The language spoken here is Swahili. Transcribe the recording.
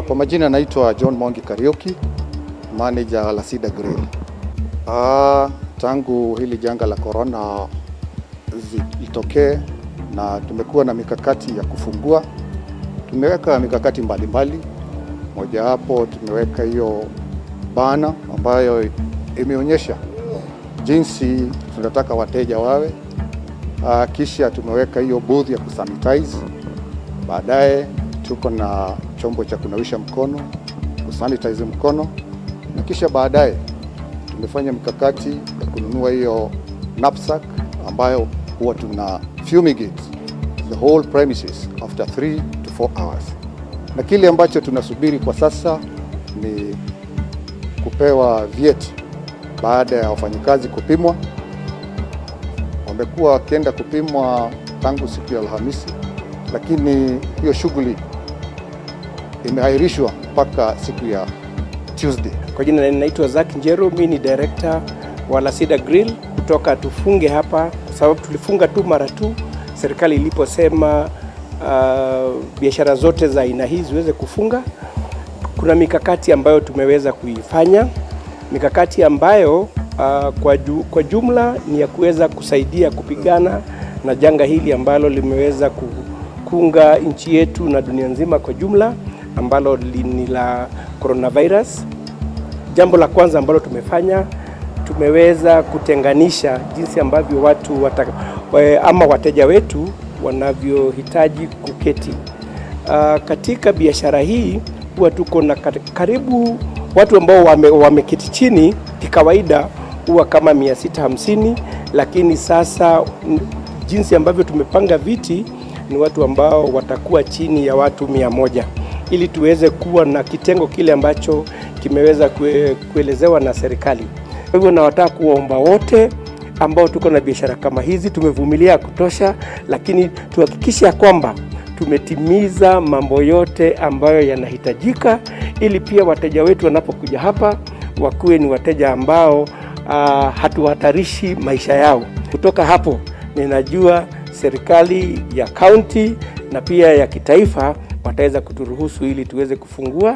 Kwa majina naitwa John Mwangi Kariuki, manager Lacida Grill. Tangu hili janga la corona litokee na tumekuwa na mikakati ya kufungua. Tumeweka mikakati mbalimbali, mojawapo tumeweka hiyo banner ambayo imeonyesha jinsi tunataka wateja wawe. Kisha tumeweka hiyo booth ya kusanitize. Baadaye tuko na chombo cha kunawisha mkono, kusanitize mkono, na kisha baadaye tumefanya mikakati ya kununua hiyo knapsack ambayo huwa tuna fumigate the whole premises after 3 to 4 hours. Na kile ambacho tunasubiri kwa sasa ni kupewa vyeti baada ya wafanyikazi kupimwa. Wamekuwa wakienda kupimwa tangu siku ya Alhamisi, lakini hiyo shughuli imeahirishwa mpaka siku ya Tuesday. Kwa jina naitwa Zack Njeru, mimi ni director wa Lacida Grill kutoka tufunge hapa, kwa sababu tulifunga tu mara tu serikali iliposema biashara zote za aina hii ziweze kufunga. Kuna mikakati ambayo tumeweza kuifanya, mikakati ambayo kwa jumla ni ya kuweza kusaidia kupigana na janga hili ambalo limeweza kukumba nchi yetu na dunia nzima kwa jumla, ambalo ni la coronavirus. Jambo la kwanza ambalo tumefanya, tumeweza kutenganisha jinsi ambavyo watu ama wateja wetu wanavyohitaji kuketi. Katika biashara hii huwa tuko na karibu watu ambao wameketi chini kikawaida huwa kama 650, lakini sasa jinsi ambavyo tumepanga viti ni watu ambao watakuwa chini ya watu 100 ili tuweze kuwa na kitengo kile ambacho kimeweza kuelezewa na serikali. Kwa hivyo nawataka kuwaomba wote ambao tuko na biashara kama hizi, tumevumilia ya kutosha, lakini tuhakikishe ya kwamba tumetimiza mambo yote ambayo yanahitajika, ili pia wateja wetu wanapokuja hapa wakuwe ni wateja ambao hatuhatarishi maisha yao. Kutoka hapo, ninajua serikali ya kaunti na pia ya kitaifa wataweza kuturuhusu ili tuweze kufungua.